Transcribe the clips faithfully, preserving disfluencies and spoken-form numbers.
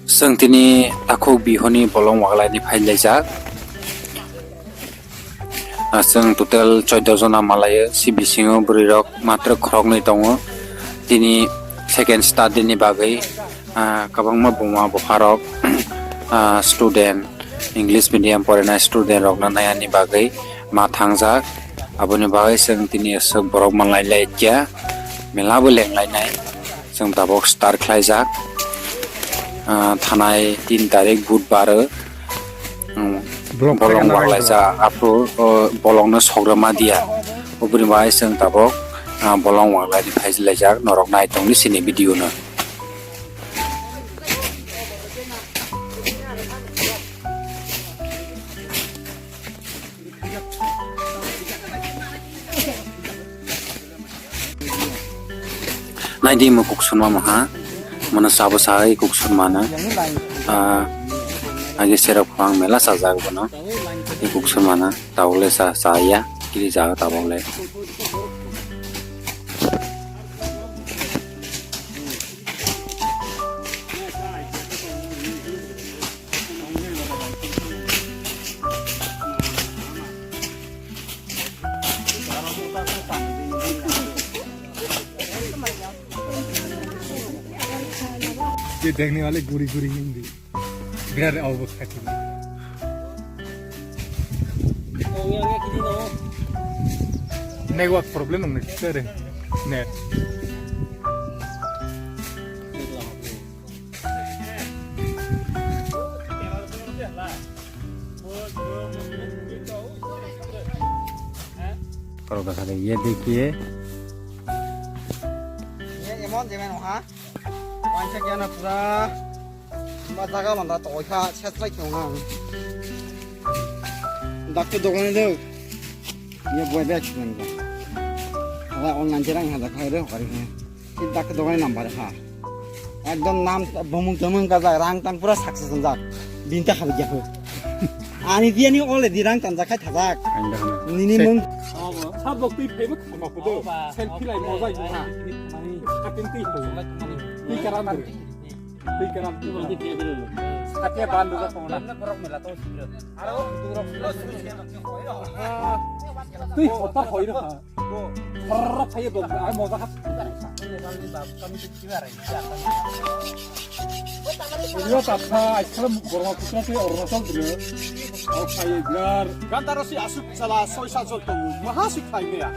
Chwng tini takhuk bihoni bolong waglai ni phai laijak. Ah, chwng total choido jona malaio, si bisingo bwrwi rok matro khoroknwi tongo. Tini second study ni bagwi, ah, kwbangma buma bupha rok, ah, student, English medium porinai student rokno nai ani bagwi ma thangjak. Aboni bagwi chwng tini aswk borok manlai laikya, mela bo lenglainai. Chwng tabok start khlaijak, ah, thanai tin tarik budbar, um, bolong waklaijak, aphuru, oh, bolongno sograma diya. Oboni bagwi chwng tabok, ah, bolong waklaini phailaijak, norok nai tongdi chini video no. Naidi mo kuk sunma maha, mano sabo sai kuk sunmana. Ah, age serok phang mela sajak bono. I kuk sunmana, tabok le sa, saya, kiri jaga tabok le. ये देखने वाले गोरी गोरी Hindi. Birar awbo khachi. Network problem wng nai sir. Net. Karo dakha de, ye dekhiye. ये एमन जेमेन वहाँ वांशा क्या ना पूरा मा जगह बंदा तो ओइसा छेस लाई क्यों ना। डॉक्टर दोकान दे। ये बॉय बैग क्यों ना। अरे ऑनलाइन चला यहाँ दिखा रहे हो करी है। ये डॉक्टर दोकान नंबर है। Ekdom nam bumung tumung kajak, rang tan pura success wngjak. Bini ta khabai ya. Ani dia ni already rang tan jakhai thajak. Ang dah na. Nini mung. Sabok twi phaibo khama kudo. Selfie lai mojai ha. Atin twi phaibo. Twi karam dre. Twi karam dre. Satya bandu ja tongna. Twi hota hoi ha. Horror phaiye dok, ai moja kha. Video tapha, ai khala borok kuchra tei Arunachal dre. Au phaiye birar. Gantaro si asuk chala soi sa jol tongo. Maha si khai meya.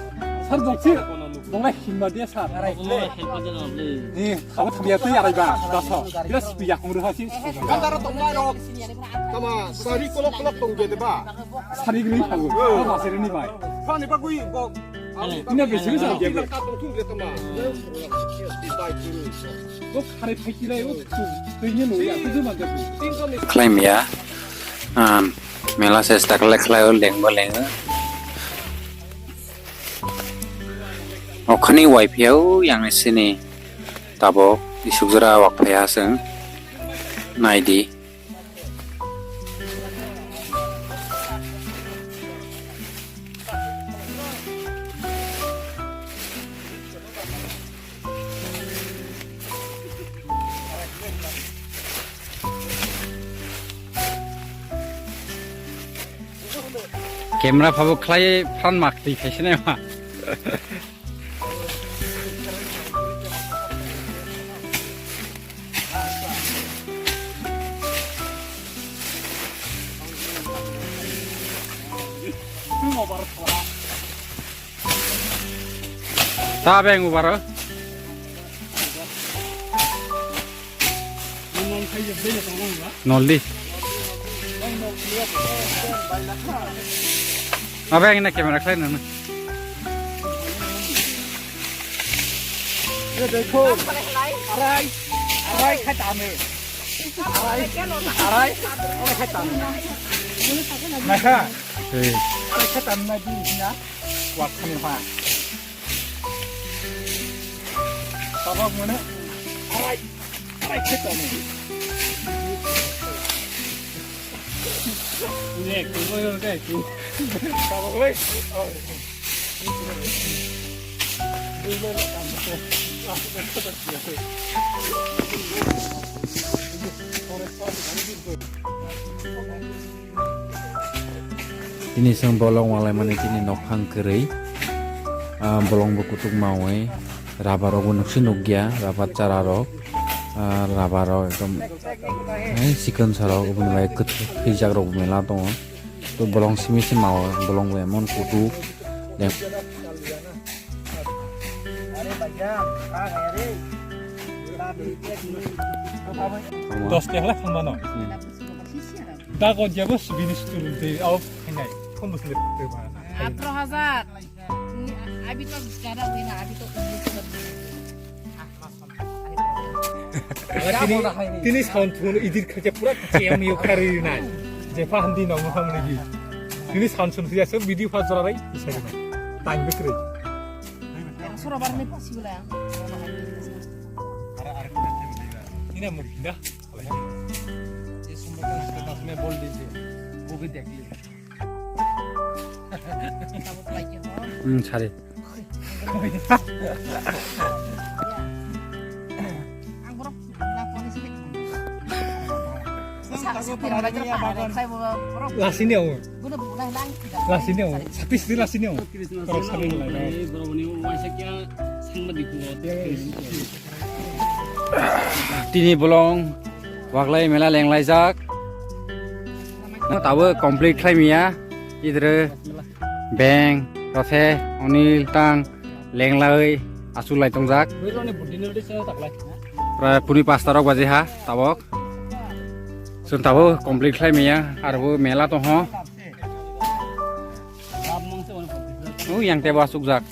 Sir, jok si. Bongnai himma dia sir. Ni, abo thamya tei arai ba, daso. Biras piya kong rwha si. Gantaro tongnai rok. Tama, sari kolok kolok tong gede ba. Sari gri thago. Abo sari ni bai. Phani bagwi bo. Ina bisi bisi gede. Bo khare phaikilai o tu. Tini no ya, tu ma gede. Khlaimya. Mela sesta khlai khlai o lengbo lengo. Okhani waiphiyao yang sini tabok isukjora wakphaya seng naidi. Camera phabo khlai phan mak twi khaisene ma. Ta beng ubaro. Noldi. Abeng na camera khlai nang. Ye dekho. Arai. Arai khai tame. Arai. Arai. Arai khai tame. Nakha. Arai khai tame na di na. Wak khani ha. Tabok mane arai, arai khe tamo. Ne, kubo yo kai ku. Tabok le. Oh. Dui le kam ko. Ah, ko ko ko. Tini chwng bolong walaimani tini nokhang kwrwi. Ah, bolong bo kutuk mawi. Rubber rok bo nukse nukya, rubber chara rok. Ah, rubber rok ekdom, eh, sikon sarok, oboni bai kwthwi khwijak rok bo mela tongo. To bolong simi se mawi, bolong bo emon kutuk. Dos teng la thangmano. Hmm. Da ko jebo bini sutur de au thangai. Kon bosle ba. Atro hajar. Ni abi to jada wena, abi to ulis. Tini, tini sound phone edit khaikhe pura chemyo kharwi nai. Jepha handi nong ham nigi. Tini sound phone phiya se video pha jora bai isai nai. Time bikri. Sura bar me possible ya. Ina mukda. ये सुंदर का उसके पास में बोल दीजिए, वो भी देख लीजिए। Hmm, sari. Lasini o. Lasini o. Sapis di lasini o. Korok sari lai. Tini bolong waklai mela lenglaijak. No, tabuk complete khlai miya. Idre Beng, Rothe, Onil, Tang, lenglai, asulai tongjak. Prai puni pasta rok baji ha, tabok. Chwng tabuk complete khlai miya, arbo mela tongho. O yang tebo asukjak.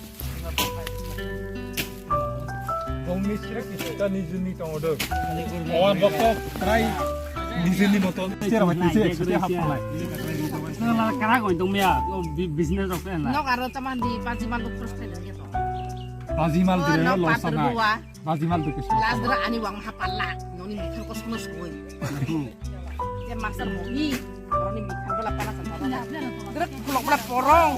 Bongni sira kisa nijini tongo do. Awan bokto try nijini moto. Sira bai kisa ekso hap phalai. Sala kara goi tong mia. O bi-, business rok na. Nok aro taman di paji mal duk terus kena gitu. Paji mal Oh, dire nok lo patur sanai. Dua. Baji mal duk kisa. Last dra ani wang hapalla. Noni mithal kos kos koi. Dia master mogi. Orang ni mithal bela pala santai. Gerak kulok bela porong.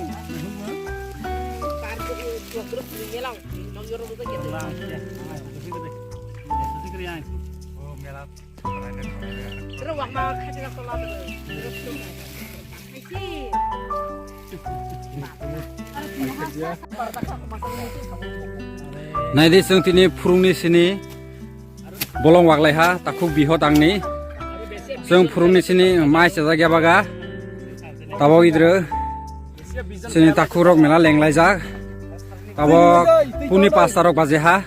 Kar ko ko gerak ni melang. Nong yoro ko ke. Naidi chwng tini phurungni sini bolong waklai ha takhuk biho tangni. Chwng phurungni sini mai chajak ya baga. Tabok idro sini takhuk rok mela lenglaijak. Tabok puni pasta rok baje ha.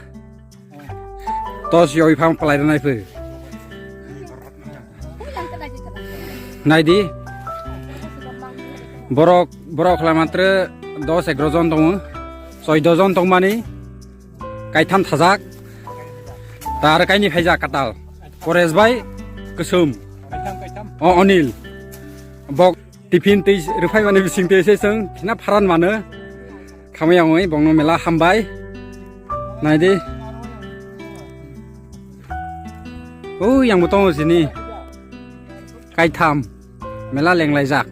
Tos yoi phang palai rwnai phi. Naidi. Borok, borok khlai matre dos egaro jon tongo. Soido jon tongmani. Kaitham thajak. Tar kaini phaijak katal. Kores bai kwsum. O Onil. Bok. Tiffin tei rwphai mani bising tei se chwng khina pharan mano. Khamai yangwi bongno mela hambai. Naidi. O yang bo tongo sini. Kaitham. Mela lenglaijak.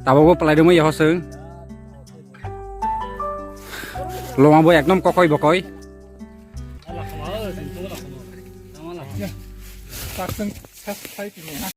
Tabok bo palai rwmwi yaho chwng. Loma bo ekdom kokoi bokoi. Taksung sas khai tini ha.